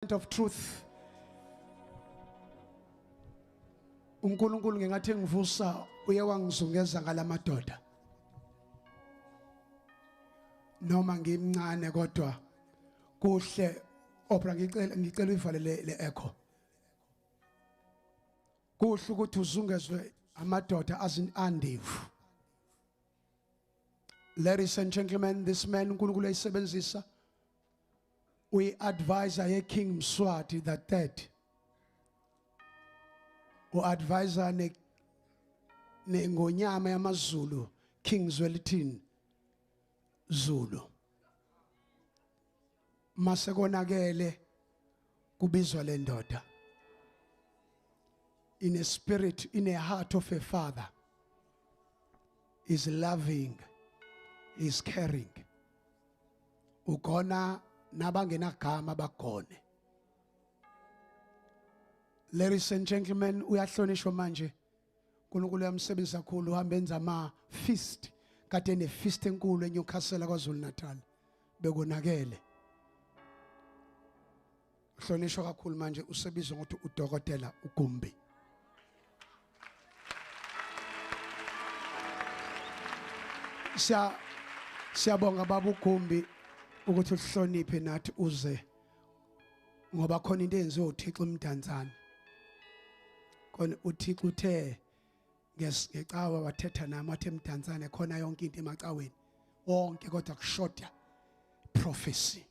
Of truth. uNkulunkulu ngengathi ngivusa uye wangizungeza ngalamadoda. Noma ngimncane kodwa kuhle Oprah ngicela uyivale le echo. Kuhle ukuthi uzungezwe amadoda andevu. Ladies and gentlemen, this man uNkulunkulu ayisebenzisa we advisor ye King Mswati the third. U advisor ne ngonyama yamaZulu King Zwelithini Zulu. Masekonakele kubizwa le ndoda. In a spirit, in a heart of a father, is loving, is caring. Ugona nabangenagama bagone. Ladies and gentlemen, uyahlonishwa manje. uNkulunkulu uyamsebenzisa kakhulu, uhamba enza ama feast. Kade ne feast enkulu eNewcastle kwaZulu Natal. Bekonakele. Uhlonishwa kakhulu manje, usebizwa ngokuthi udokotela uGumbi. Siyabonga baba uGumbi ukuthi uhloniphe nathi uze, ngoba khona into eyenziwe uThixo eMdantsane. Khona uThixo uthe ngecawa wathetha nami wathi eMdantsane khona yonke into emacaweni wonke, kodwa kushoda prophecy.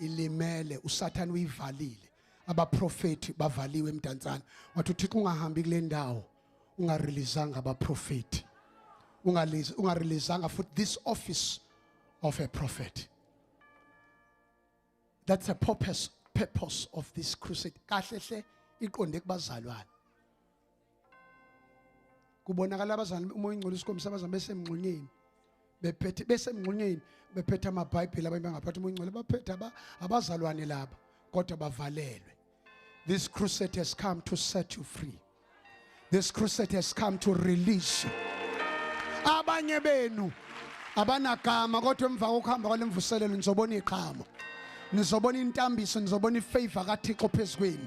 Ilimele, uSathane uyivalile, abaprofeti bavaliwe eMdantsane. Wathi uThixo ungahambi kule ndawo ungareleasanga abaprofeti, ungareleasanga futhi this office of a prophet. That's the purpose of this crusade. Kahle hle iqonde kubazalwane. Kubonakala abazalwane uMoya oNgcwele usikhombisa abazalwane besemngxunyeni, bephethe besemngxunyeni bephethe amaBhayibheli, abanye bangaphathi uMoya oNgcwele, baphethe abazalwane laba kodwa bavalelwe. This crusade has come to set you free. This crusade has come to release you. Abanye benu abanagama kodwa emva kokuhamba kwalemvuselelo nizobona iqhamo, nizobona intambiso, nizobona ifavor kaThixo phezukwenu.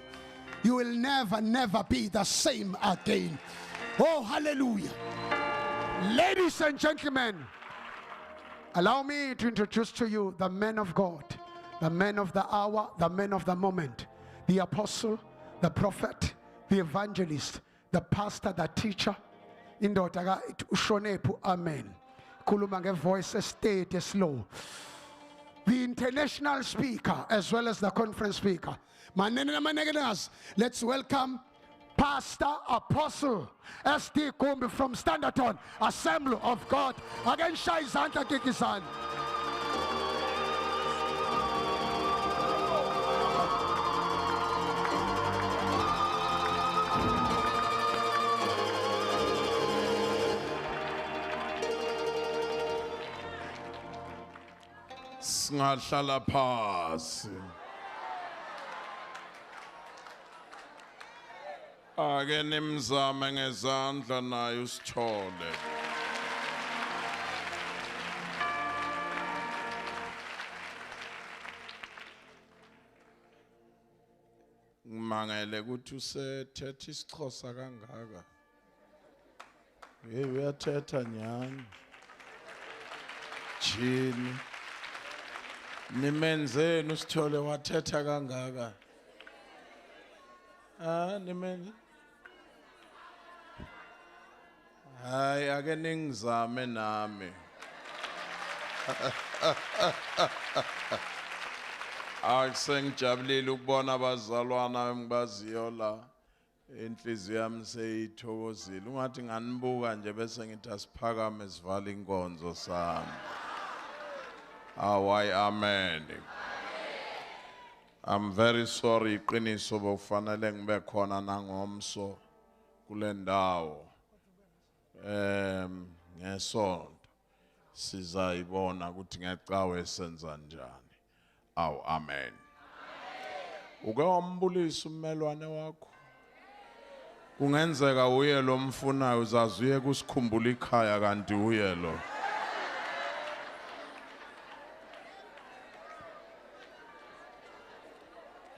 You will never, never be the same again. Oh, hallelujah. Ladies and gentlemen, allow me to introduce to you the man of God, the man of the hour, the man of the moment, the apostle, the prophet, the evangelist, the pastor, the teacher. Indoda ka ushonephu, amen. Khuluma ngevoice estate slow. The international speaker as well as the conference speaker. Let's welcome Pastor Apostle S.D. Gumbi from Standerton Assembly of God. Again, shaya izandla kikisani. Singahlala phasi. Ake nimzame ngezandla naye usithole. Ngimangele ukuthi usethetha isiXhosa kangaka. Hey, uyathetha nyani. Jini. Nimenzeni usithole wathetha kangaka? Ah, nimenze. Hayi, ake ningizame nami. Akusengijabulile ukubona abazalwana engibaziyo la. Inhliziyo yami seyithokozile. Ungathi nganibuka nje bese ngithi asiphakame sivale inkonzo sami. Awayi, amen. I'm very sorry, iqiniso bokufanele ngibe khona nangomso kule ndawo. Ngesonto sizayibona ukuthi ngecawe senza njani. Awu, amen. Uke wambulisa ummelwane wakho? Kungenzeka uye lo mfunayo, uzaze uye kusikhumbula ikhaya kanti uye lo.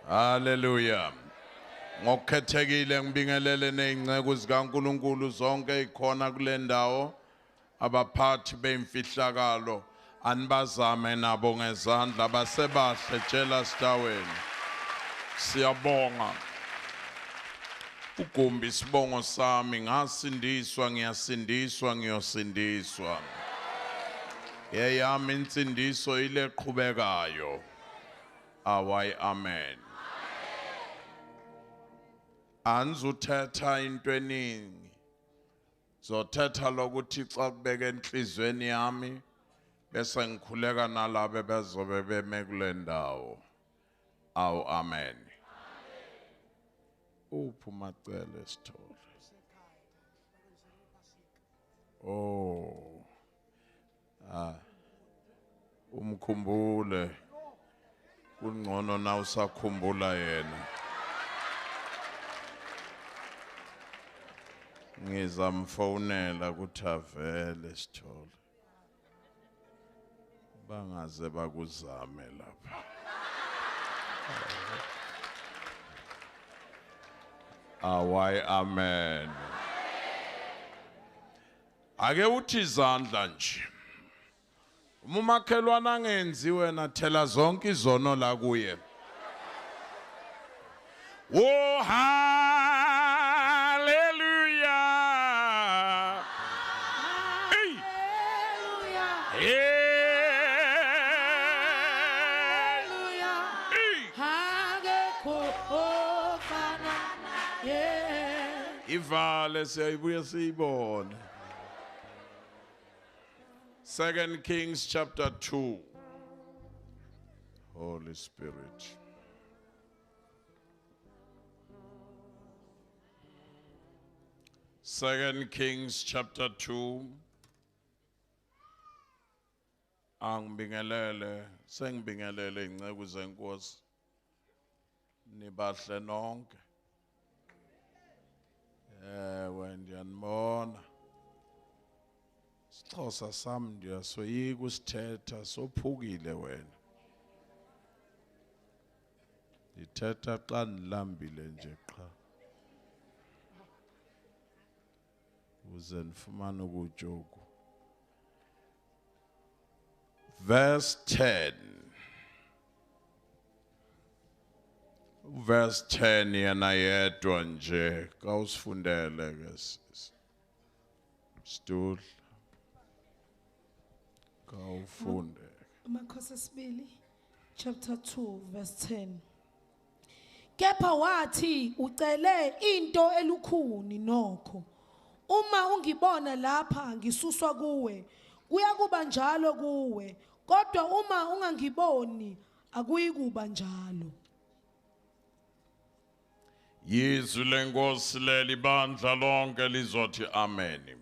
Hallelujah. Ngokukhethekile ngibingelele nezinceku zikaNkuluNkulu zonke ikhona kule ndawo, abaphathi bemfihlakalo anibazame nabo ngezandla, basebahle tshela sitaweni. Siyabonga. Ugumbi isibongo sami, ngasindiswa, ngiyasindiswa, ngiyosindiswa. Yeyami insindiso ile qhubekayo. Awai amen. Anzuthetha into eningi. Zothetha lokuthi xa kubeke enhlizweni yami bese ngikhuleka nalabo bezobe beme kule ndawo. Awu amen. Uphi uMacele Sithole? Oh. Ah. Umkhumbule. Kungcono na usakhumbula yena. Ngizamfonela ukuthi avele Sithole. Bangaze bakuzame lapha. Awai amen. Ake uthi izandla nje. Uma umakhelwane angenzi wena thela zonke izono la kuye. Oh hallelujah. Hey. Hallelujah. Ivale siyayibuya siyibone. 2 Kings chapter 2. Holy Spirit. Second Kings chapter 2. Angibingelele, sengibingelele inceku zenkosi. Nibahle nonke. Ewe ndiyanibona. Isixhosa sami ndiyasoyika usithetha, sophukile wena. Ndithetha xa ndilambile nje qha. Uze ndifumane ukutya oku. Verse 10. Verse 10 yena yedwa nje kawusifundele ke Stool. Kawufunde. Amakhosi esibili chapter 2 verse 10. Kepha wathi ucele into elukhuni nokho. Uma ungibona lapha ngisuswa kuwe, kuyakuba njalo kuwe, kodwa uma ungangiboni akuyikuba njalo. Yizwi lenkosi leli bandla lonke lizothi amen.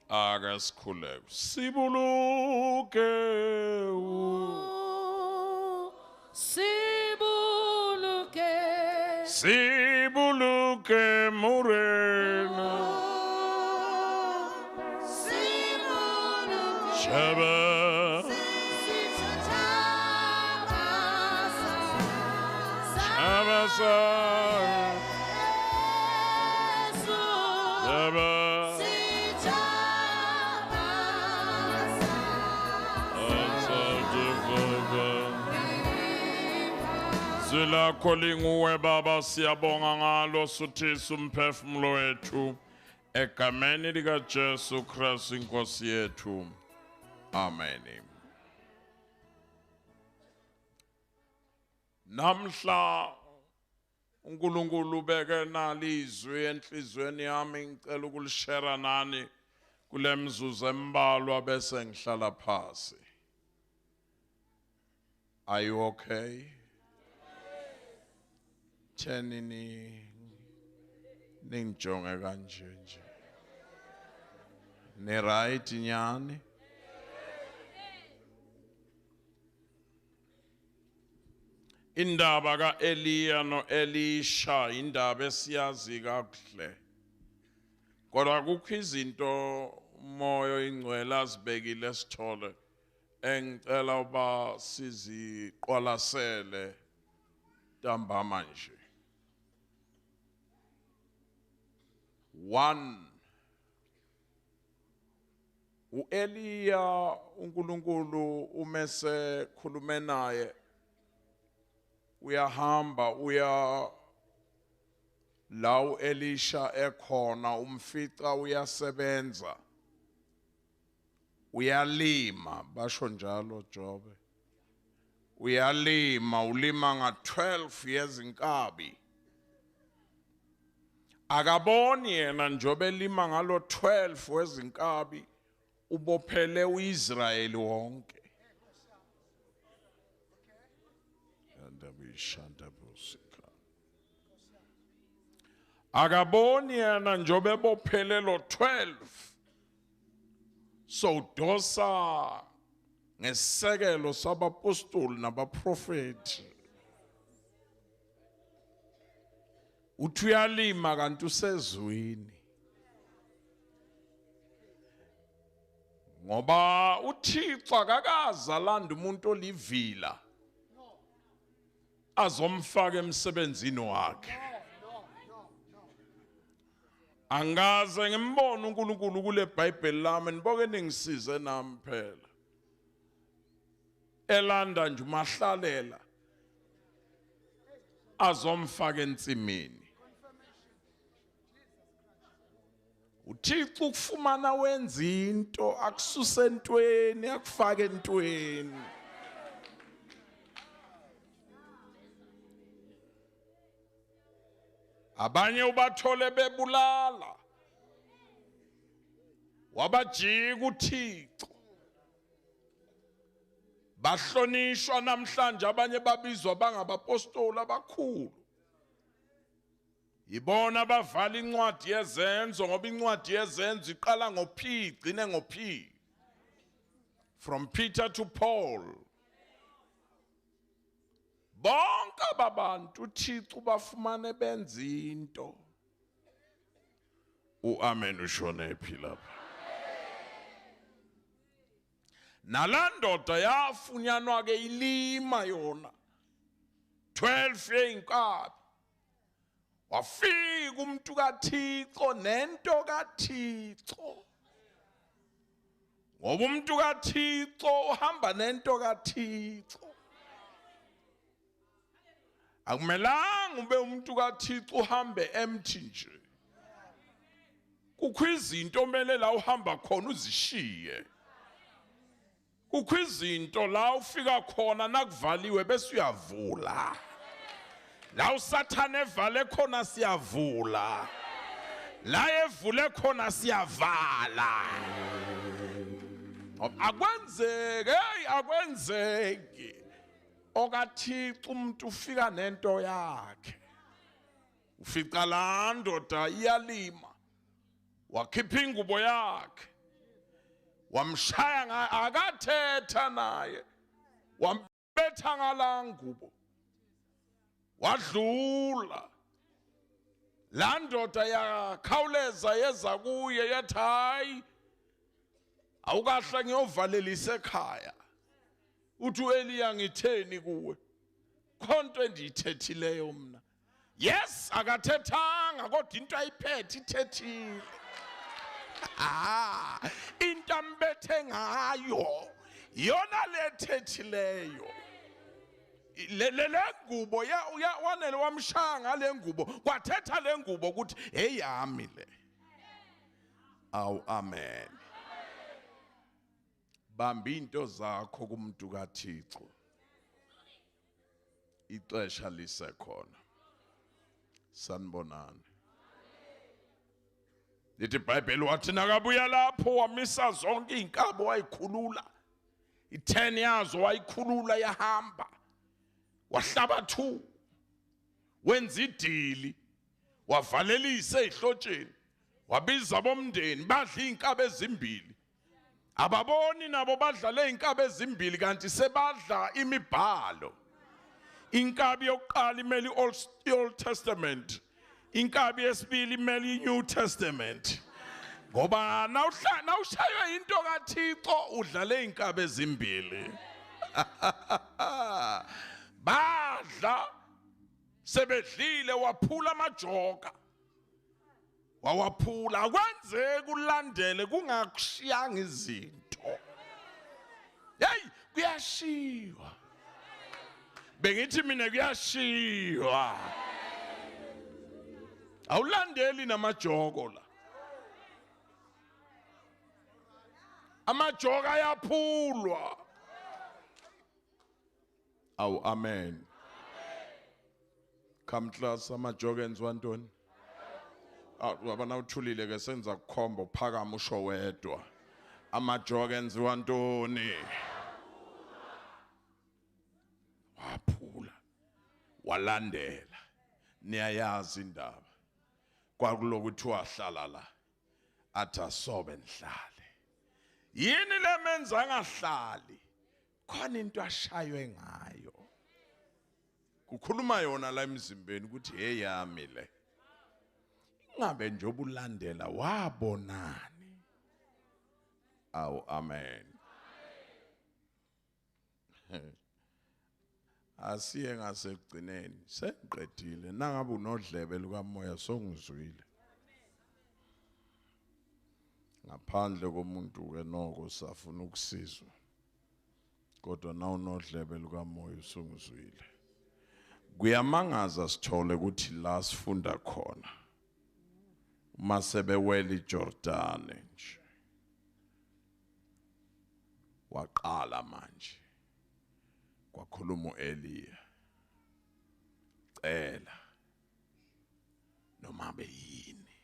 Ake sikhuleke. Sibuluke sibuluke sibuluke murena sibuluke shaba shabasa shaba. Zilakho linguwe Baba, siyabonga ngalo suthisa umphefumulo wethu egameni lika Jesu Kristu inkosi yethu. Amen. Namhla uNkulunkulu ubeke nalizwi enhlizweni yami, ngicela ukulishare nani kule mzuzu embalwa bese ngihlala phasi. Are you okay? Thenini ningijonge kanje nje. Ni right nyani? Indaba kaEliya noElisha indaba esiyazi kakuhle. Kodwa kukho izinto umoya oyingcwele azibekile sithole engicela uba siziqwalasele Ntambama nje. 1 uEliya uNkulunkulu umese khulume naye, uyahamba uya la uElisha ekhona, umfica uyasebenza, uyalima, basho njalo Jobe, uyalima, ulima nga-12 yezinkabi. Akaboni yena njobe elima ngalo 12 wezinkabi, ubophele uIsrayeli wonke. Akaboni yena njobe ebophele lo 12, so dosa ngesekelo sabapostoli nabaprofeti. Uthi uyalima kanti usezwini, ngoba uThixo akakaze alanda umuntu olivila azomfaka emsebenzini wakhe. Angaze ngimbone uNkulunkulu kule Bible lami, niboke ningisize nami phela. Elanda nje umahlalela azomfaka ensimini. uThixo ukufumana wenza into, akususe entweni akufake entweni. Abanye ubathole bebulala, wabajika uThixo, bahlonishwa namhlanje, abanye babizwa bangabapostoli abakhulu. Yibona abavala incwadi yezenzo, ngoba incwadi yezenzo iqala ngo-P igcine ngo-P, from Peter to Paul. Bonke ababantu uThixo bafumane benza into. Uamen ushone phi lapha? Nalandoda yafunyanwa ke ilima yona 12 yeinkabi. Wafika umuntu kaThixo nento kaThixo, ngoba umuntu kaThixo uhamba nento kaThixo. Akumelanga ube umuntu kaThixo uhambe empty nje. Kukho izinto omele la uhamba khona uzishiye. Kukho izinto la ufika khona nakuvaliwe bese uyavula. La uSathane evale khona siyavula, la evule khona siyavala. Akwenzeki, hey, akwenzeki. OkaThixo umuntu ufika nento yakhe. Ufica la ndoda iyalima, wakhipha ingubo yakhe, wamshaya, akathetha naye, wambetha ngala ngubo, wadlula. La ndoda yakhawuleza yeza kuye yathi, hayi, awukahle ngiyovalelisa ekhaya. Uthi uEliya, ngitheni kuwe? Khonto endiyithethileyo mna. Yes, akathethanga, kodwa into ayiphethe ithethile. Into ambethe ngayo yona lethethileyo. Le ngubo wanele wamshaya ngale ngubo, kwathetha le ngubo ukuthi eyami le. Awu amen. Bamba into zakho kumuntu kaThixo, ixesha lisekhona. Sanibonani. Lithi iBhayibheli, wathi nakabuya lapho wamisa zonke izinkabo wayikhulula, i10 yazo wayikhulula yahamba, wahlaba 2, wenza idili, wavalelisa ezihlotsheni, wabiza abomndeni, badla izinkabo ezimbili. Ababoni nabo badla izinkabo ezimbili, kanti sebadla imibhalo. Inkabi yokuqala imele i-Old Testament, inkabi yesibili imele i-New Testament. Ngoba nawushaywa into kaThixo udlale izinkabi ezimbili. Badla Sebedlile waphula amajoka. Wawaphula akwenzeki ulandele kungakushiyanga izinto. Hey, kuyashiywa. Bengithi mina kuyashiywa. Awulandeli namajoko la. Amajoka ayaphulwa. Awu amen. Come class, amajoka enziwa ntoni? Abana uthulile ke senza kukhomba uphakama usho wedwa. Amajoka enziwa ntoni? Waphula. Walandela. Niyayazi indaba. Kwakulokuthi wahlala la. Athi asobe nihlale. Yini lemenza angahlali? Khona into ashaywe ngayo. Kukhuluma yona la emzimbeni ukuthi hey yami le. Ingabe nje obulandela wabonani? Awu amen. Asiye ngasekugcineni sengiqedile. Nangabe unodlebe lukamoya songizwile. Ngaphandle komuntu ke noko safuna ukusizwa. Kodwa na unodlebe lukamoya usungizwile. Kuyamangaza sithole ukuthi la sifunda khona uma sebewela iJordani nje waqala manje kwakhuluma uEliya, cela noma beyini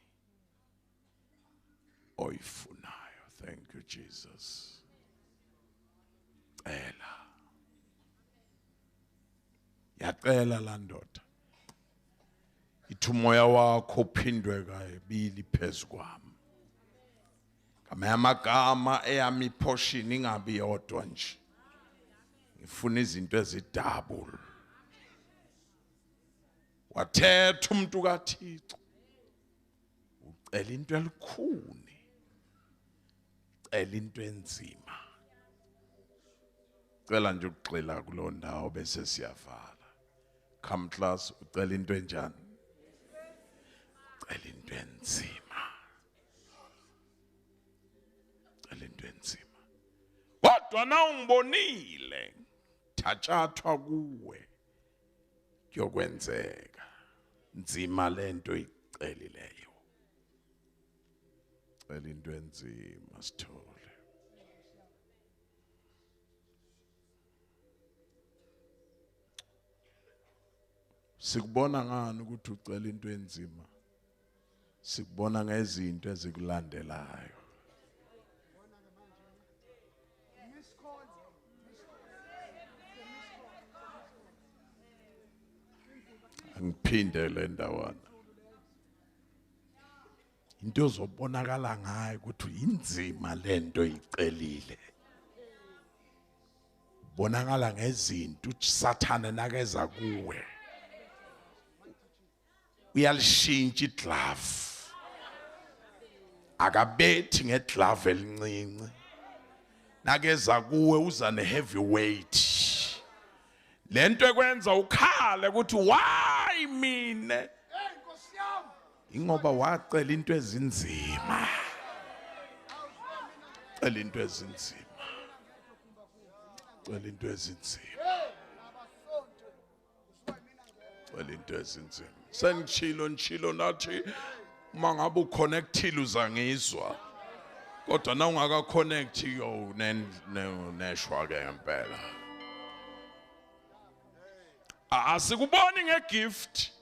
oyifunayo. Thank you Jesus. Cela. Yacela la ndoda. Ithi umoya wakho uphindwe kabili phezu kwami. Ngamanye amagama eyami portion ingabi yodwa nje. Ngifuna izinto ezidouble. Wathetha umuntu kaThixo. Ucela into elikhuni. Cela into enzima. Cela nje ukugxila kulo ndawo bese siyavala. Come class, ucela into enjani? Cela into enzima. Cela into enzima. Kodwa na ungibonile thathathwa kuwe kuyokwenzeka. Nzima lento icelileyo. Cela into enzima sithole. Sikubona ngani ukuthi ucela into enzima? Sikubona ngezinto ezikulandelayo. Angiphinde le ndawana. Into ozobonakala ngayo ukuthi inzima lento icelile. Bonakala ngezinto uSathane nakeza kuwe. Uyalishintsha iglove. Akabethi ngeglove elincinci. Nakeza kuwe uza neheavyweight. Lento ekwenza ukhale ukuthi why mina? Ingoba wacela into ezinzima. Cela into ezinzima. Cela into ezinzima. Cela into ezinzima. Sengishilo nishilo nathi uma ngabe uconnectile uzangizwa. Kodwa na ungaka connect yo neshwa ke ngempela. Asikuboni ngegift.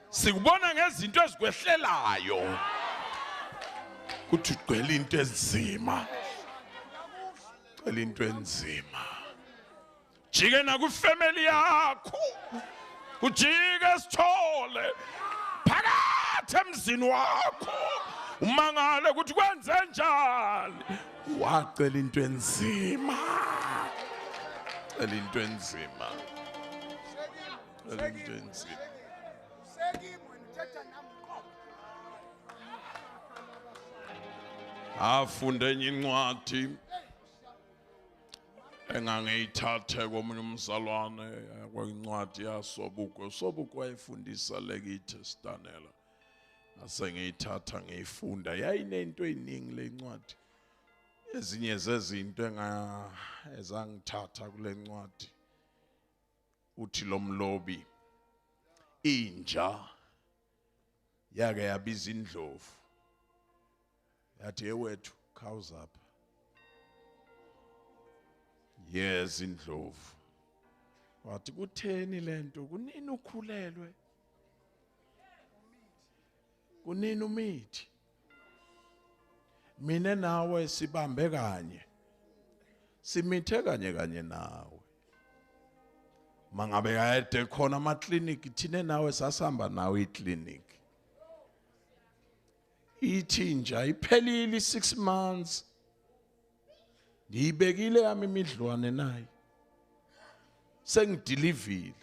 Sikubona ngezinto ezikwehlelayo. Kuthi ugcwele into enzima. Cela into enzima. Jike na kwifamily yakho. Ujike sithole phakathi emzini wakho. Umangale ukuthi kwenze njani. Wacela into enzima. Cela into enzima. Cela into enzima. Afunda enye incwadi Engangiyithathe komunye umzalwane kwencwadi yaSobukwe. Sobukwe wayefundisa lekithi Stanela. Ngase ngiyithatha ngiyifunda. Yayinento eziningi lencwadi. Ezinye zezinto ezangithatha kule ncwadi. Uthi lo mlobi inja yake yabiza indlovu. Yathi ewethu khawuzapha. Yes, indlovu. Wathi kutheni lento kunini ukhulelwe? Kunini umithi? Mina nawe sibambe kanye. Simithe kanye kanye nawe. Mangabe kade khona ama clinic thina nawe sasihamba nawe iclinic. Ithi nje iphelile 6 months. Ngiyibekile yami imidlwane naye. Sengidilivile.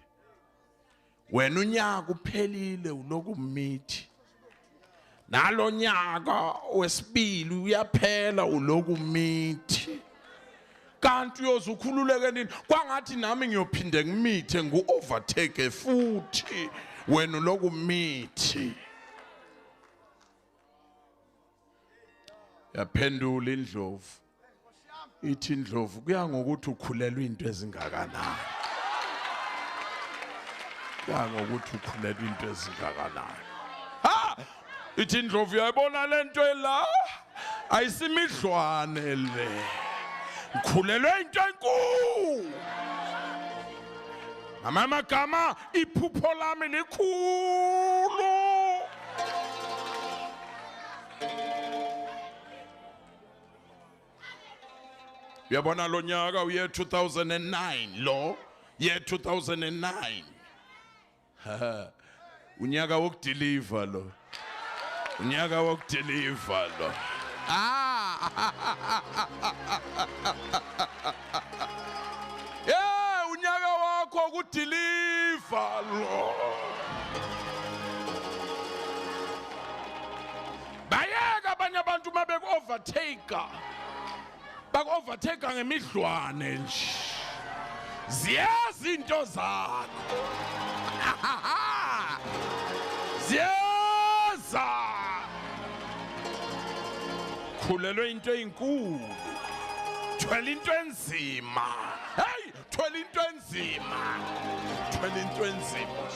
Wena unyaka uphelile ulokumithi. Nalonyaka wesibili uyaphela ulokumithi. Kanti uyozukhululeke nini? Kwangathi nami ngiyophinde ngimithe ngu-overtake futhi wena ulokumithi. Yaphendula indlovu. Ithi indlovu kuya ngokuthi ukhulelwe into ezingakanani. Kuya ngokuthi ukhulelwe into ezingakanani. Ha! Ithi indlovu uyayibona lento ela? Ayisimidlwane le. Ukhulelwe into enkulu. Ngamagama iphupho lami likhulu. Uyabona lo nyaka uye 2009 lo ye 2009. Unyaka wokudeliver lo. Unyaka wokudeliver lo. Ah. Yeah, unyaka wakho ukudeliver lo. Bayeka abanye abantu mabeku overtake. Baku-overtake ngemidlwane nje. Ziyazi into zakho. Ziyeza. Khulelwe into enkulu. Thwele into enzima. Hey, thwele into enzima. Thwele into enzima.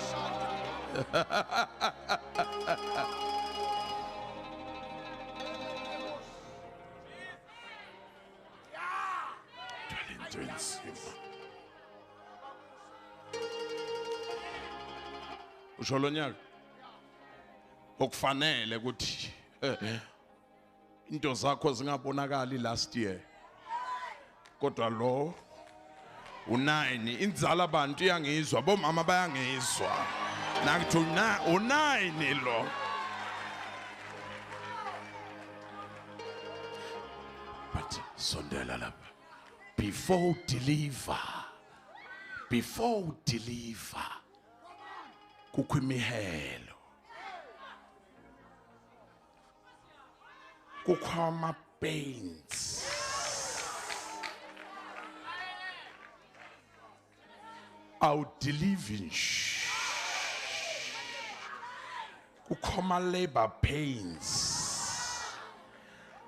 Usho lo nyaka okufanele ukuthi into zakho zingabonakali last year kodwa lo u9 inzala abantu iyangizwa bomama bayangizwa nakuthi u9 lo. But sondela lapha. Before deliver, kukho imihelo, kukho ama pains, awudeliver nje, kukho ama labor pains,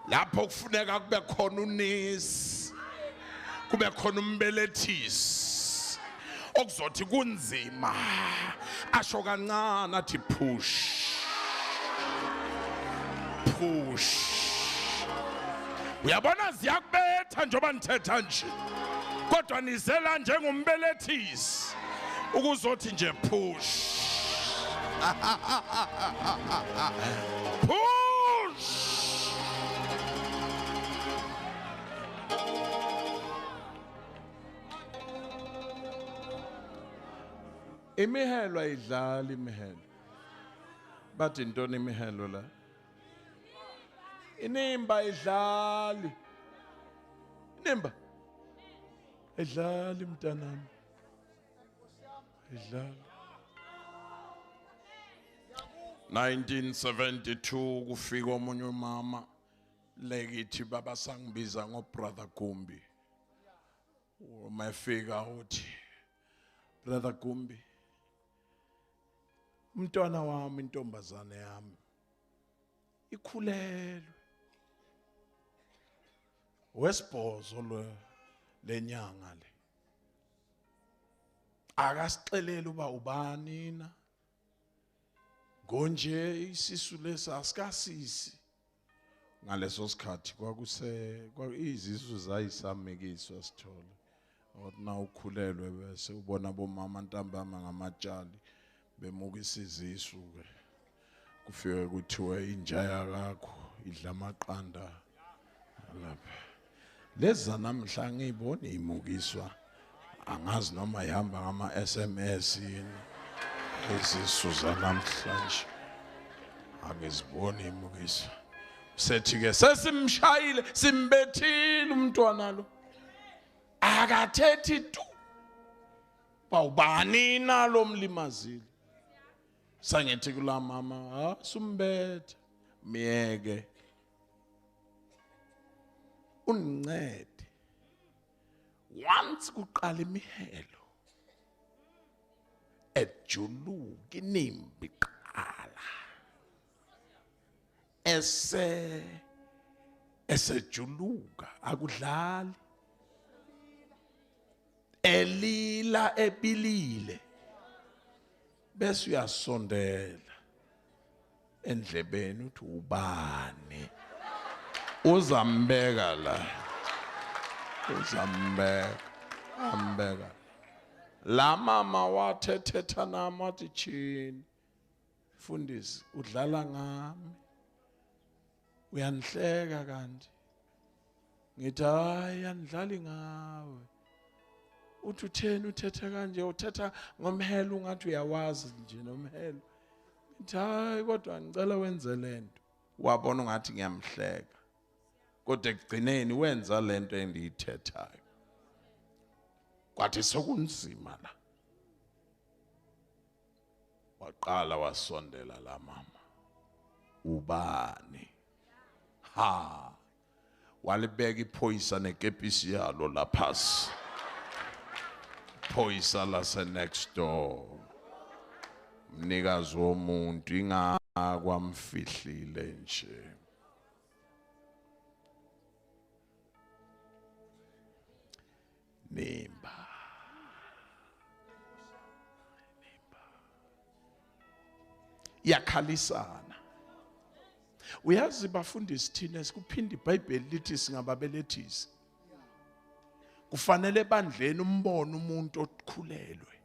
lapho kufuneka kube khona unesi, kube khona umbelethisi okuzothi kunzima asho kancane athi push push. Uyabona ziyakubetha njengoba nithetha nje kodwa nizela njengombelethisi ukuzothi nje push push. Imihelo ayidlali imihelo. Bathi intoni imihelo la? Inimba ayidlali. Inimba ayidlali mntanami. Ayidlali. 1972 kufika omunye umama lekithi baba sangibiza ngo brother Gumbi. Uma efika uthi, Brother Gumbi, umntwana wami, intombazane yami ikhulelwe. Wesibhozo lenyanga le. Akasixelele uba ubani na. Ngonje isisu lesi asikasisi. Ngaleso sikhathi kwakuse izisu zayisamikiswa sithole. Wathi na ukhulelwe bese ubona bomama ntambama ngamatshali bemukisa izisu ke. Kufike kuthiwe inja yakho idla amaqanda lapha. Leza namhla ngiyibona imukiswa, angazi noma ihamba ngama SMS yini. Izisu zanamhlanje angiziboni imukiswa. Sethi ke sesimshayile, simbethile umntwana lo. Akathethi tu. Bawubani nalo mlimazile. Sangithi kula mama, ha sumbethe, miyeke. Ungincede. Once kuqala imihelo ejuluka inimbi qala. Esejuluka akudlali. Elila ebilile. Bese uyasondela endlebeni uthi ubani uzambeka la, uzambeka, ambeka la. Mama wathethetha nami wathi chini mfundisi, udlala ngami, uyanhleka kanti. Ngithi hayi, andidlali ngawe. Uthi utheni uthetha kanje, uthetha ngomhelo ungathi uyawazi nje nomhelo. Ngithi hayi, kodwa ngicela wenze lento. Wabona ungathi ngiyamhleka, kodwa ekugcineni wenza lento endiyithethayo. Kwathi sokunzima la, waqala wasondela la mama. Ubani? Ha, walibeka iphoyisa nekepisi yalo laphasi. Phoyisa lase next door. Mnikazi womuntu ingakwamfihlile nje. Nimba. Nimba. Iyakhalisana. Uyazi bafundisi thina sikuphinda iBhayibheli lithi singababelethisi. Kufanele ebandleni umbone umuntu okhulelwe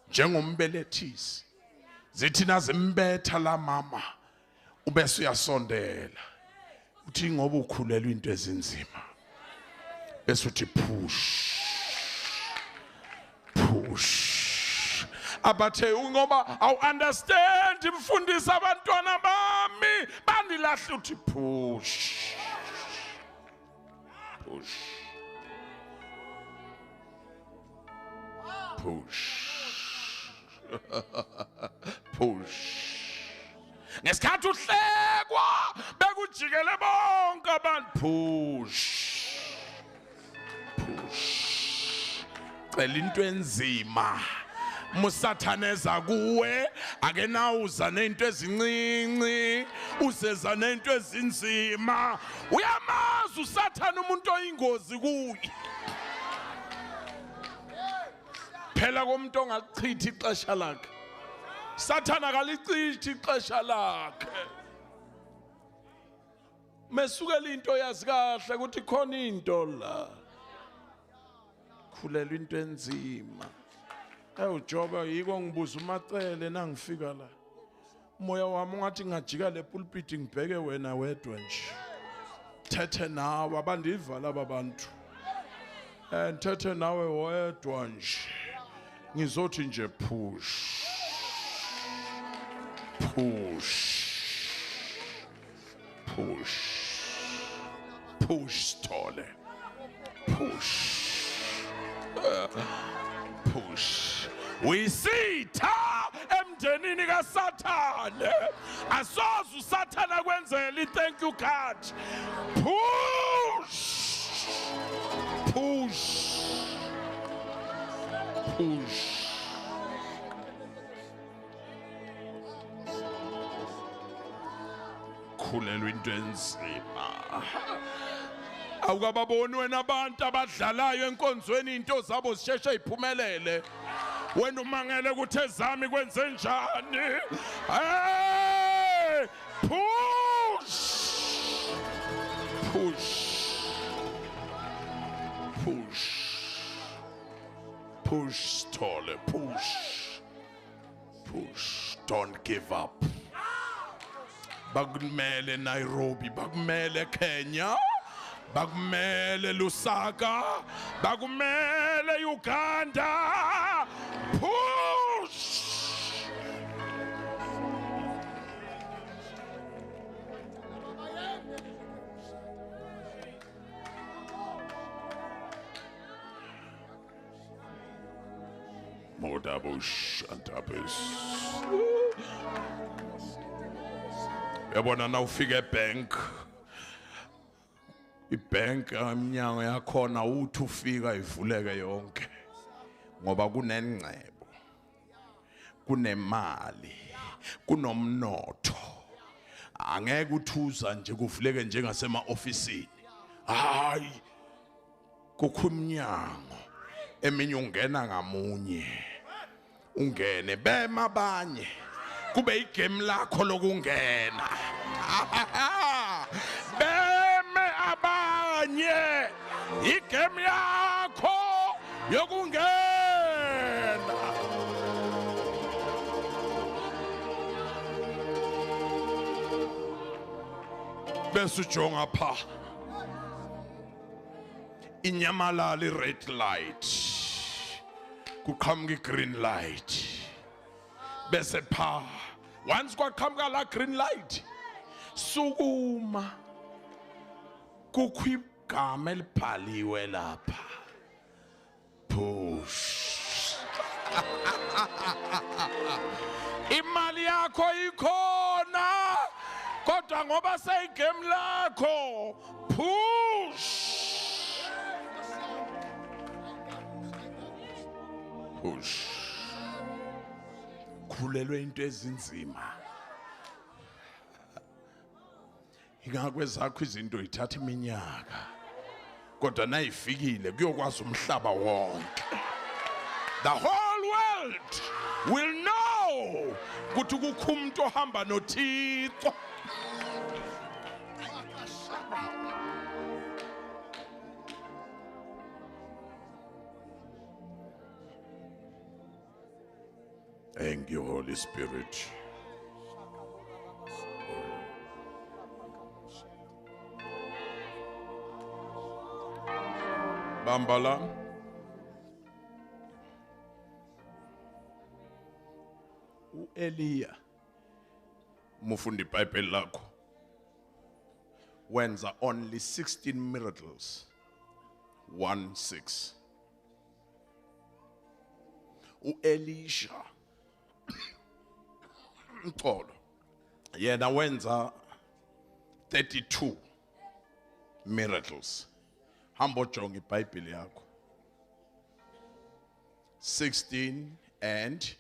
njengombelethisi. Zithi nazimbetha la mama ubese uyasondela uthi ngoba ukhulelwe into ezinzima, bese uthi push push. Abathe ngoba awu understand mfundisi, abantwana bami bandilahle, uthi push push push push. Ngesikhathi uhlekwa bekujikele bonke abantu, push push. Cela into enzima. Musathaneza kuwe akenawuza nento ezincinci, uzeza nento ezinzima. Uyamazi uSathane umuntu oyingozi kuye. Phela komuntu ongalichithi ixesha lakhe. Sathana akalichithi ixesha lakhe. Mesukela into yazi kahle ukuthi khona into la. Khulelwa into enzima. Ewu Jobe, yiko ngibuza uMacele nangifika la. Umoya wami ungathi ngajika le pulpit ngibheke wena wedwa nje. Thethe nawe, abandiva laba bantu. Thethe nawe wedwa nje. Ngizothi nje push. Push. Push. Push Sithole. Push. Push. Uyisitha emndenini kaSathane. Asoze uSathane akwenzele i-thank you card. Push. Push. Push. Khulelwa into enzima. Awukababoni wena abantu abadlalayo enkonzweni into zabo zisheshe iphumelele. Wena umangele ukuthi ezami kwenze njani. Hey, push. Push. Push. Push, Tole, push. Push. Don't give up. Bakumele Nairobi, bakumele Kenya, bakumele Lusaka, bakumele Uganda. Push. Modabush and Abis. Uyabona na ufika ebank, ibank iminyango yakhona uthi ufika ivuleke yonke ngoba kunengcebo, kunemali, kunomnotho. Angeke uthuza nje kuvuleke njengasema ofisini. Hayi, kukho iminyango eminye ungena ngamunye, ungene bema abanye, kube igame lakho lokungena. Beme abanye, igame yakho yokungena. Bese ujonga pha, inyamalala i-red light, kuqhamuka i-green light. Bese pha, once kwaqhamuka la green light, sukuma, kukho igama elibhaliwe lapha, push. Imali yakho ikhona, kodwa ngoba seyigame lakho, push. Push. Khulelwe into ezinzima. Ingakwezakho izinto ithatha iminyaka, kodwa nayifikile kuyokwazi umhlaba wonke. The whole world will know ukuthi kukho umuntu ohamba noThixo. Thank you, Holy Spirit. Bambala. uEliya, mufunda iBhayibheli lakho, wenza only 16 miracles. 1-6. uElisha Mxolo yena wenza 32 miracles. Hamba ujonge iBhayibheli yakho. 16 and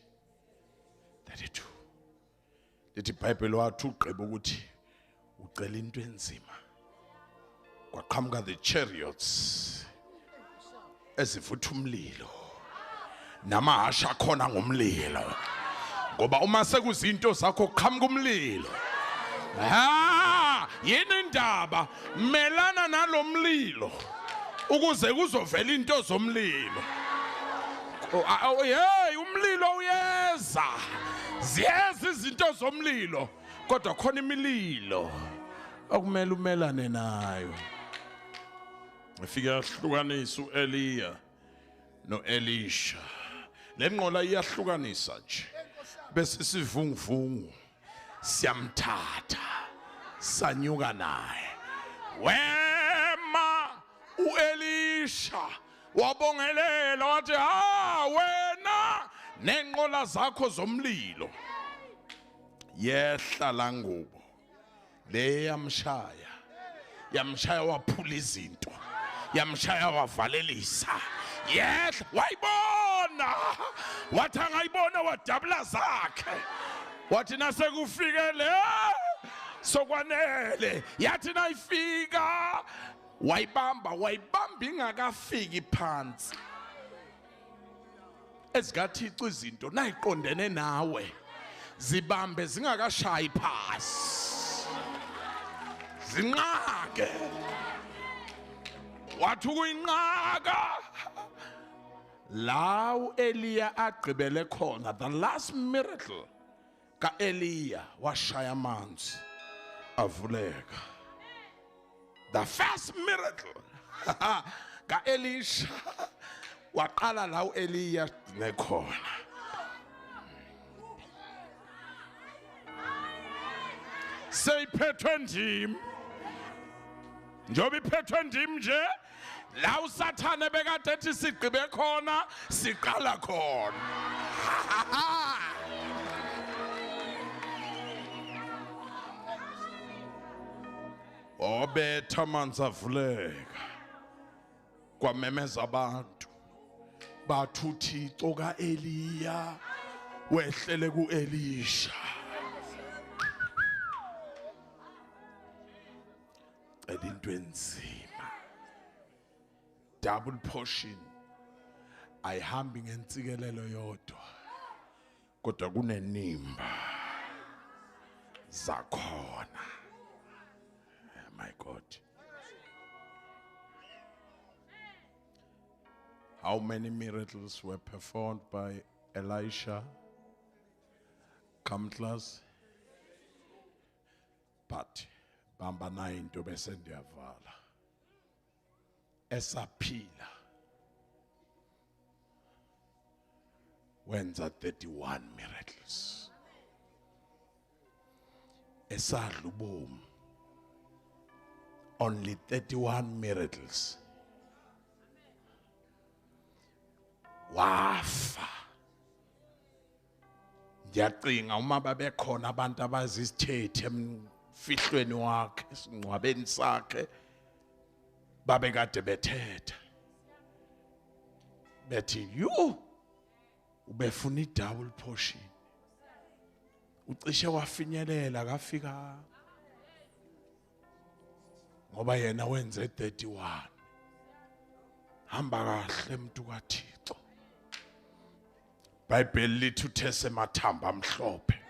32. Lithi iBhayibheli wathi ugqiba ukuthi ucela into enzima, kwaqhamuka the chariots ezivutha umlilo namahasha akhona ngomlilo. Ngoba uma sekuzinto zakho qhamuka umlilo. Ha, yini indaba? Melana nalomlilo ukuze kuzovela into zomlilo. Hey, umlilo uyeza, ziyeza izinto zomlilo, kodwa khona imililo okumele umelane nayo. Ifike yahlukanisa uEliya noElisha. Le nqola iyahlukanisa nje, bese sivunguvungu siyamthatha sanyuka naye. Wema uElisha wabongelela wathi, ha wena nenqola zakho zomlilo. Yehla la ngubo le yamshaya, yamshaya waphula izinto, Yamshaya wavalelisa. Yehla wayibona. Wathi angayibona wadabula zakhe. Wathi nasekufike le sokwanele. Yathi nayifika wayibamba, wayibamba ingakafiki phansi. EzikaThixo izinto nayiqondene nawe zibambe zingakashayi phasi, zinqake. Wathi ukuyinqaka la uEliya agqibele khona, the last miracle kaEliya, washaya amanzi avuleka. The first miracle kaElisha waqala la uEliya nekhona. Seyiphethwe ndim, njengoba iphethwe ndim nje, la uSathane bekade ethi sigqibe khona, siqala khona. Obetha amanzi avuleka, kwamemeza abantu bathi uThixo kaEliya wehlele kuElisha. Cela into enzima, double portion ayihambi ngentsikelelo yodwa, kodwa kunenimba zakhona. My God, how many miracles were performed by Elisha? Come class. But bamba na into bese ndiyavala. Esaphila wenza 31 miracles. Esadla ubomi, only 31 miracles. Wafa. Ndiyacinga uma babekhona abantu abazisithethe emfihlweni wakhe, esingcwabeni sakhe, babekade bethetha bethi yu ubefuna i-double portion, ucishe wafinyelela kafika, ngoba yena wenze 31. Hamba kahle mntu kaThixo. iBhayibheli lithi uthese emathamba amhlophe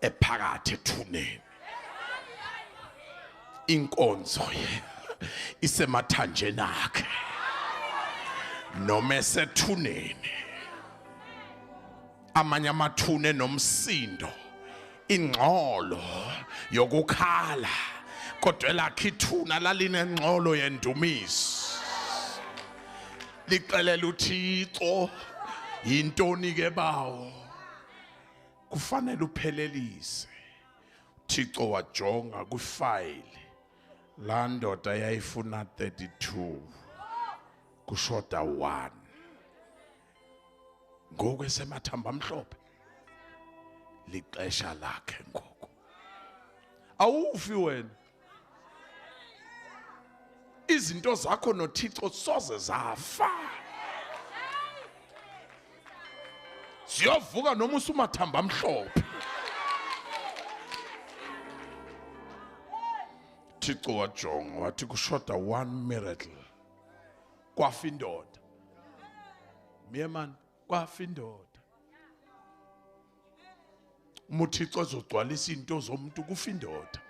ephakathi ethuneni. Inkonzo isemathanjeni akhe noma esethuneni. Amanye amathune nomsindo, ingxolo yokukhala, kodwa elakhe ithuna lalinengxolo yendumiso. Lixelela uThixo yintoni ke bawo, kufanele uphelelise. uThixo wajonga kwifayile la ndoda yayifuna 32, kushoda 1. Ngoku esemathamba amhlophe, lixesha lakhe ngoku. Awufi wena, izinto zakho noThixo soze zafa, ziyovuka noma usumathamba amhlophe. Thixo wajonga wathi kushoda 1 miracle. Kwafa indoda. Miye man, kwafa indoda. Uma uThixo ezogcwalisa into zomuntu, kufa indoda.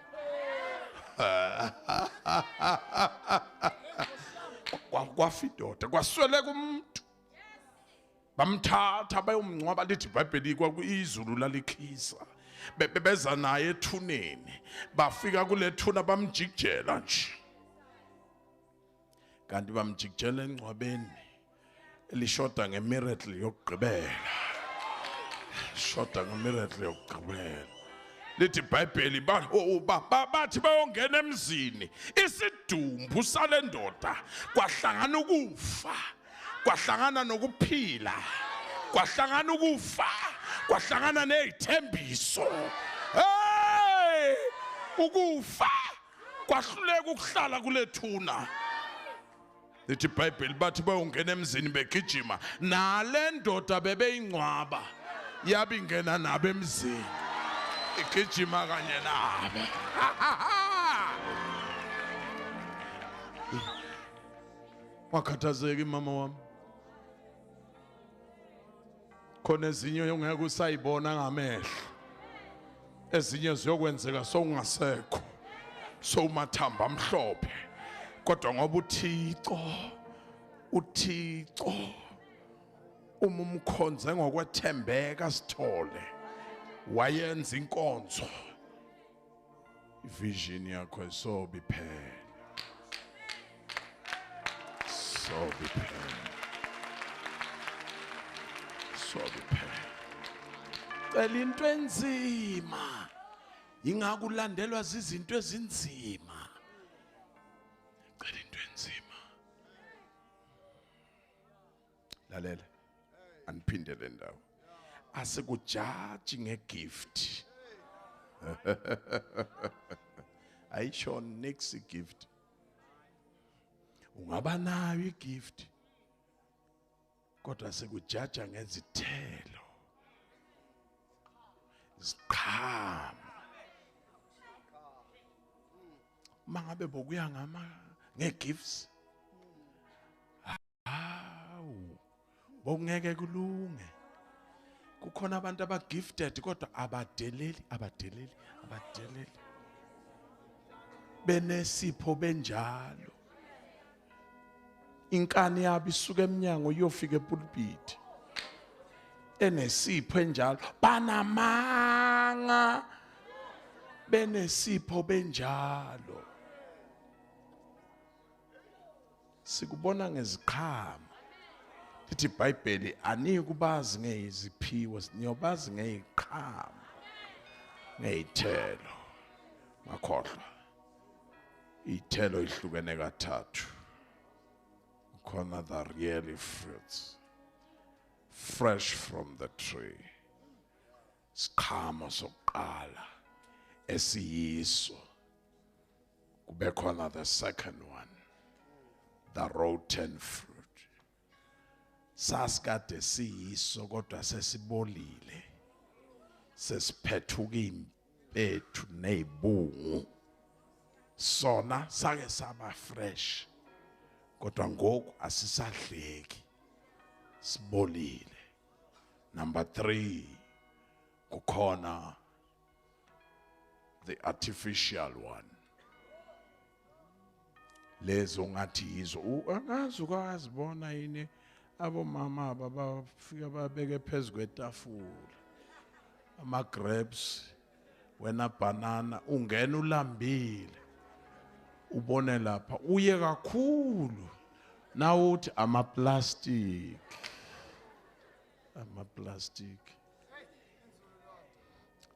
Kwafa indoda, kwasweleka umuntu. Bamthatha bayomngcwaba, lithi iBhayibheli kwakuyizulu lalikhisa. Bebeza naye ethuneni, bafika kule thuna bamjikijela nje. Kanti bamjikijela engcwabeni elishoda ngemiracle yokugqibela. Shoda ngemiracle yokugqibela. Lithi iBhayibheli bathi bayongena emzini, isidumbu sale ndoda kwahlangana ukufa, kwahlangana nokuphila, kwahlangana ukufa, kwahlangana nezithembiso. Hey, ukufa Kwahluleka ukuhlala kulethuna. Lithi iBhayibheli bathi bayongena emzini begijima nale ndoda bebeyingcwaba yabe ingena nabo emzini igijima kanye nabo. Wakhathazeki mama wami, khona ezinye ongeke usayibona ngamehlo, ezinye ziyokwenzeka sowungasekho, sowumathamba amhlophe. Kodwa ngoba uThixo uma umkhonze ngokwethembeka sithole wayenza inkonzo, ivision yakho isobe iphela, sobe iphela, sobe iphela. Cela into enzima, ingakulandelwa izinto ezinzima. Cela into enzima. Lalela, aniphinde le ndawo. Asikujaji ngegift. Ayisho next gift. Ungaba nayo igift, kodwa sekujaja ngezithelo. Ziqhama. Mangabe bokuya ngama ngegifts, hawu, bokungeke kulunge. Kukhona abantu abagifted kodwa abadeleli, abadeleli, abadeleli. Benesipho benjalo. Inkani yabo isuka eminyango iyofika epulpit. Enesipho enjalo, banamanga. Benesipho benjalo. Sikubona ngeziqhamo. Lithi iBhayibheli anikubazi ngeziphiwo, niyobazi ngeziqhamo, ngezithelo. Ngakhohlwa. Ithelo ihlukene kathathu. Khona the really fruits, fresh from the tree. Siqhamo sokuqala esiyiso. Kube khona the second one, the rotten fruit. Sasikade siyiso kodwa sesibolile, sesiphethuka impethu nezibungu. Sona sake saba fresh, kodwa ngoku asisadleki, sibolile. Number 3, kukhona the artificial one. Lezo ngathi yizo, angazi ukazibona yini abomama abafika babeke phezu kwetafula ama grapes, wena banana, ungena ulambile ubone lapha uye kakhulu nawuthi ama plastic, ama plastic.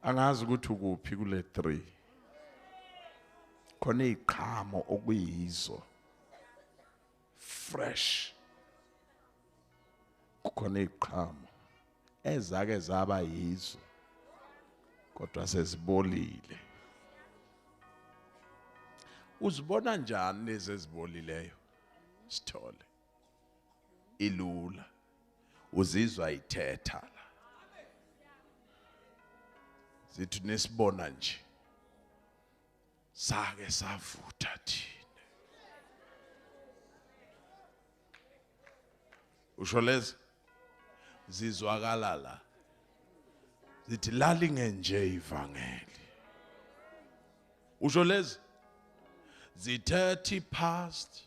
Angazi ukuthi ukuphi kule 3. Khona iqhamo okuyizo fresh, kukhona iqhamo ezake zaba yizo kodwa sezibolile. Uzibona njani lezi ezibolileyo? Sithole ilula, uzizwa ithetha la. Zithi nesibona nje sake savutha thina. Usho lezi zizwakala la, zithi lalingenje ivangeli. Usho lezi zithethe past,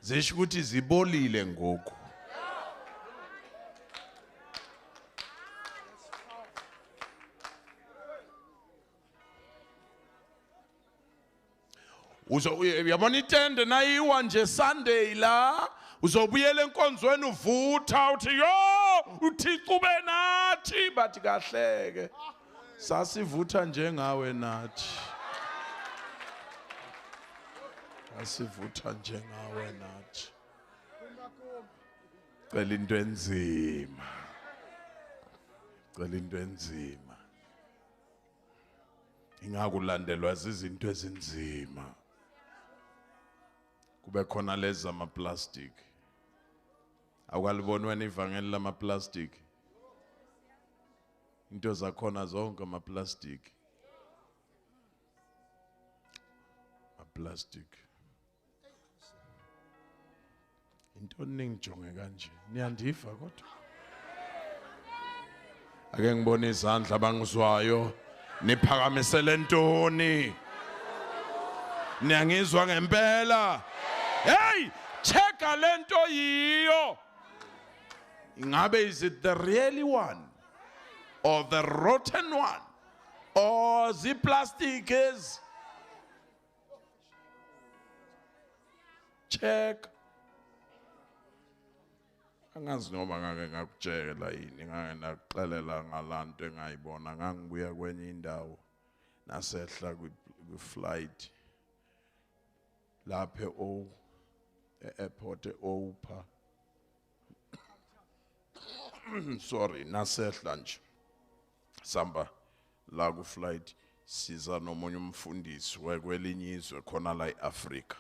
zisho ukuthi zibolile ngoku. Uyabona itende nayiwa nje Sunday la, uzobuyela enkonzweni uvutha uthi yo uThixo ube nathi, bathi kahleke sasivutha njengawe nathi, sasivutha njengawe nathi. Cela into enzima, cela into enzima. Ingakulandelwa izinto ezinzima. Kube khona lezi zamaplastic. Awukaliboni wena ivangeli lamaplastic? Into zakhona zonke amaplastic. Plastic. Into ningijonge kanje. Niyandiva kodwa? Ake ngibone izandla abangizwayo. Niphakamisele ntoni? Niyangizwa ngempela? Hey, checka lento yiyo. Ingabe is it the really one or the rotten one or the plastic is? Check. Angazi noma ngake ngakutshela yini, ngake nakuxelela ngalanto engayibona. Ngangibuya kwenye indawo nasehla kwi-flight lapha e-airport e-Opa. Sorry, nasehla nje samba la ku-flight siza nomunye umfundisi wekwelinye izwe khona la e-Afrika.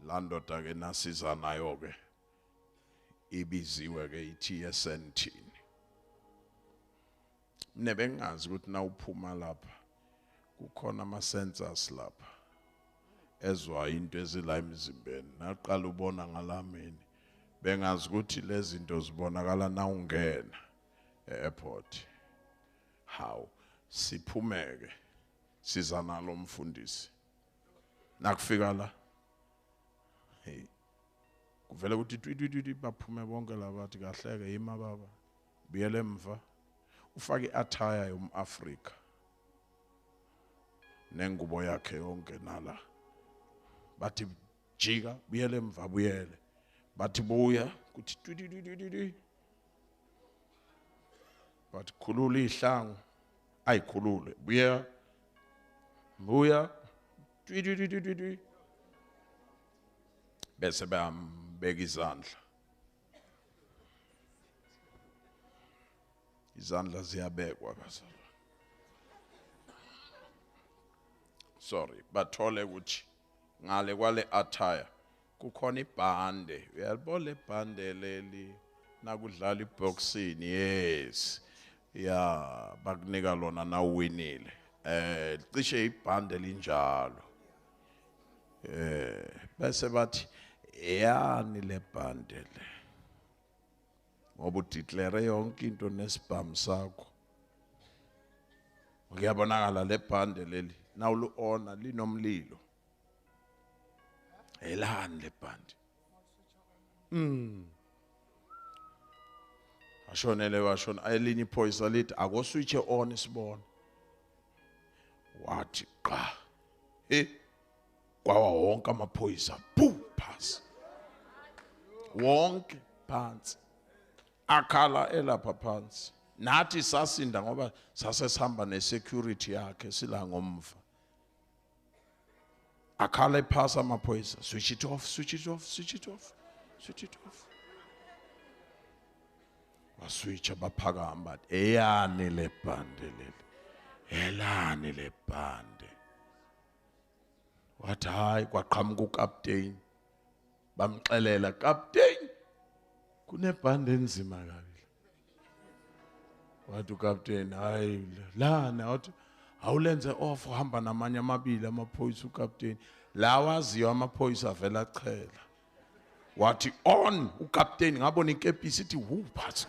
La ndoda ke nasiza nayo ke ibiziwe ke i-TSNT. Mina bengazi ukuthi nawuphuma lapha kukhona ama sensors lapha ezwa into ezila emzimbeni. Naqala ubona ngalamini bengazi ukuthi lezi zinto zibonakala nawungena e-airport. How siphumeke siza nalo mfundisi nakufika la, hey, kuvela ukuthi twi twi twi baphume bonke labathi kahleke yima baba buyele emva. Ufake i-attire yomAfrika nengubo yakhe yonke nala. Bathi jika buyele emva, buyele. Bathi buya kuthi twi twi twi twi. Bathi khulula ihlangu, ayikhulule, buya buya twi twi twi twi twi. Bese bayambeka izandla. Izandla ziyabekwa bazalwane. Sorry, bathole ukuthi ngale kwale attire kukhona ibhande. Uyalibona ibhande leli nakudlala iboxing? Yes. Ya, bakunika lona nawuwinile. Cishe ibhande linjalo. Bese bathi yani le bhande le, ngoba udeclare yonke into nesibhamu sakho. Kuyabonakala le bhande leli nawulu ona linomlilo. Elani le bhande? Ashonele washona elinye iphoyisa lithi akoswitche on sibone. Wathi qa. Kwawa wonke amaphoyisa bu phasi. Wonke phansi. Akhala elapha phansi. Nathi sasinda ngoba sasesihamba nesecurity yakhe sila ngomva. Akhala ephasa amaphoyisa, switch it off, switch it off, switch it off, switch it off. Waswitcha baphakama bathi eyani le bhande leli, elani le bhande. Wathi hayi, kwaqhamuka ukapteni. Bamxelela, kapteni kunebhande enzima kabi. Wathi ukapteni hayi lana, wathi awulenze off, uhamba namanye amabili amaphoyisa. Ukapteni lawa aziyo amaphoyisa avela achela. Wathi on ukapteni, ngabona inkepisi ithi wu phansi.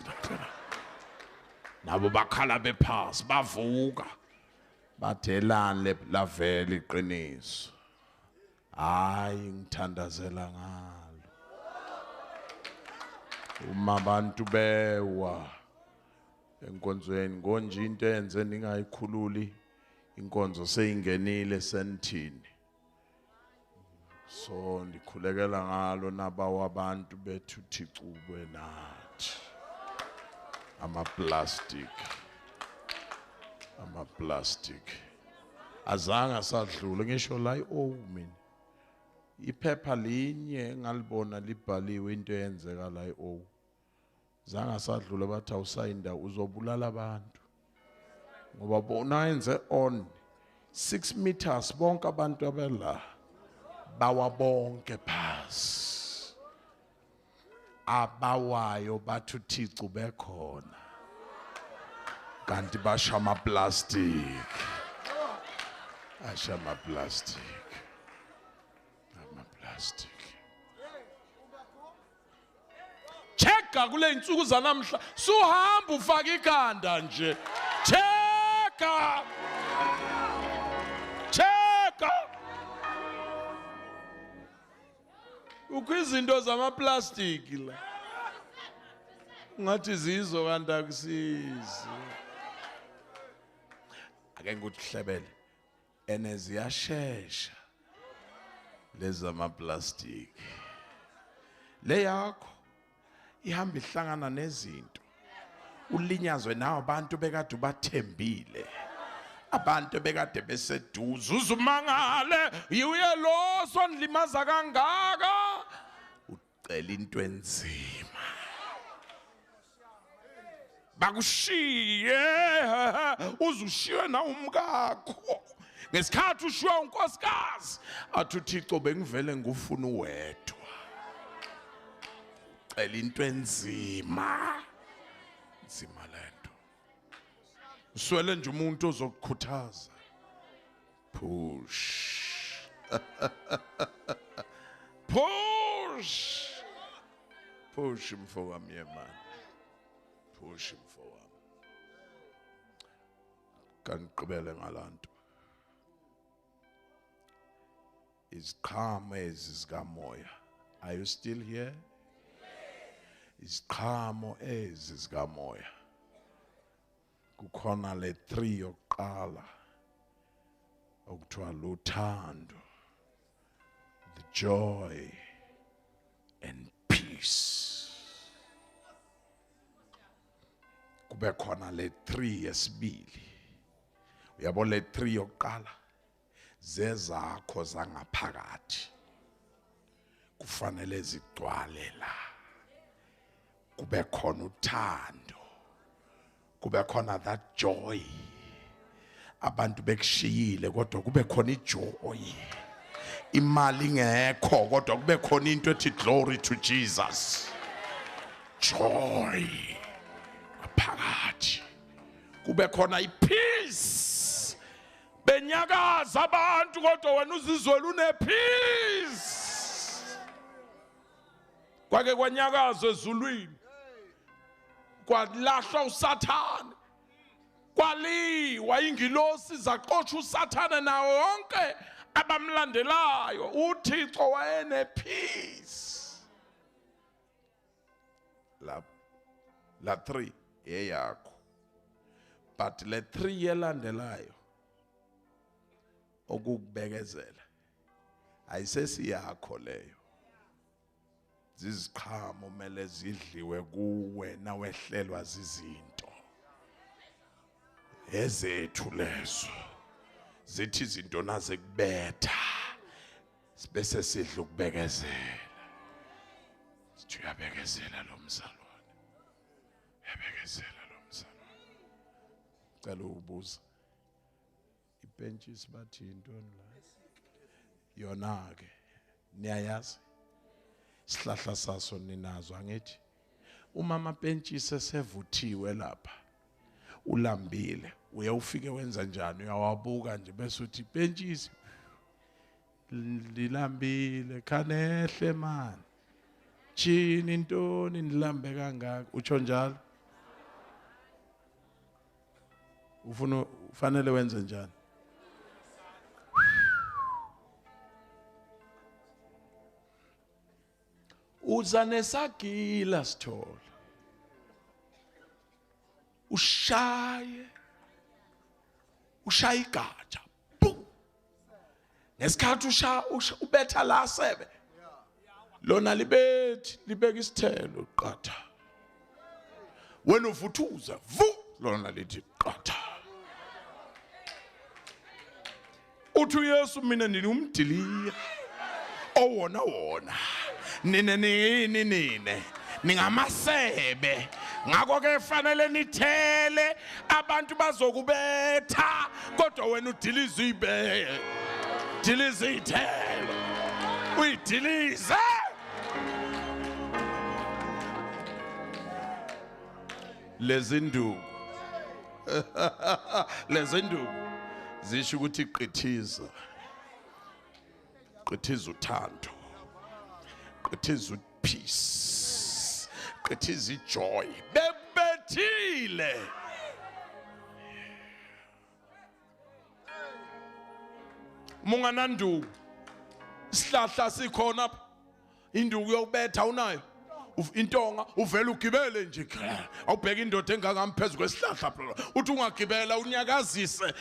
Nabo bakhala bephasi bavuka. Bathelani lavela iqiniso. Hayi ngithandazela ngalo. Uma abantu bewa enkonzweni ngonje into enze ningayikhululi inkonzo seyingenile senthini. So ndikhulekela ngalo nabawa abantu bethu Thixo nathi. Ama-plastic. Ama-plastic. Azange sadlula ngisho la oh mina. Iphepha linye engalibona libhaliwe into eyenzeka la oh. Zange sadlula bathi awusayinda uzobulala abantu. Ngoba bona yenze on 6 meters bonke abantu abela bawa bonke phasi. Abawayo bathi uThixo bekhona. Kanti basha ama plastic. Asha ama plastic. Ama plastic. Checka kule insuku zanamhla suhamba ufaka ikhanda nje. Checka. Checka. Ukho izinto zamaplastic la. Ungathi zizo kanti akusizi. Ake ngikuhlebele. Ene ziyashesha lezi zamaplastic. Le yakho ihamba ihlangana nezinto. Ulinyazwe nawo abantu bekade ubathembile. Abantu bekade beseduze uzumangale uye lo sondlimaza kangaka. Ucela into enzima. Bakushiye uzushiywe na umkakho. Ngesikhathi ushiywa unkosikazi athi uThixo bengivele ngufuna uwedwa. Cela into enzima. Nzima lento. Uswele nje umuntu ozokukhuthaza. Push. Push. Push mfowami yemani. Push mfowami. Kangiqhubele ngalanto. Iziqhamo ezi zikamoya. Are you still here? Iziqhamo ezi zikamoya. Kukhona le 3 yokuqala okuthiwa luthando, the joy and peace. Kube khona le 3 yesibili. Uyabo le 3 yokuqala zezakho zangaphakathi kufanele zigcwale la. Kube khona uthando, kube khona that joy. Abantu bekushiyile kodwa kube khona ijoy. Imali ingekho kodwa kube khona into ethi glory to Jesus. Joy phakathi. Kube khona ipeace. Benyakaza abantu kodwa wena uzizwela une peace. Kwake kwanyakazwa ezulwini. Kwalahlwa uSathane. Kwaliwa ingilosi zaqotsha uSathane nawo wonke abamlandelayo. uThixo wayene peace. La 3 eyakho. But le 3 elandelayo okukubekezela ayisesiyakho leyo. Ziziqhamo mele zidliwe kuwe nawehlelwa zizinto. Ezethu lezo zithi izinto naze kubetha bese sidla ukubekezela. Sithi uyabekezela lo mzalwane, uyabekezela lo mzalwane. Cela ukubuza, ipentshisi bathi intoni la? Yona ke niyayazi isihlahla saso ninazo angithi? Uma amapentshisi esevuthiwe lapha ulambile uye ufike wenza njani? Uyawabuka nje bese uthi pentshisi lilambile khanehle man, chini intoni nilambe kangaka? Utsho njalo? Ufuna ufanele wenze njani? Uza nesagila sithole, ushaye ushaye igatsha, boom. Ngesikhathi ubetha la sebe lona libethi libeka isithelo qatha, wena uvuthuza vu, lona lithi qatha. Uthi uYesu mina nini umdiliya owona wona, nine nini nine Ningamasebe. Ngakho ke fanele nithele, abantu bazokubetha, kodwa wena udiliza ibeke. Diliza ithelo. Uyidilize. Lezinduku. Lezinduku zisho ukuthi qithiza. Qithiza uthando. Qithiza peace. Qithiza joy. Bebethile. Mungananduku. Isihlahla sikhona apha. Induku yokubetha unayo. Intonga uvela ugibele nje. Awubheka indoda engangami phezulu kwesihlahla. Uthi ungagibela unyakazise.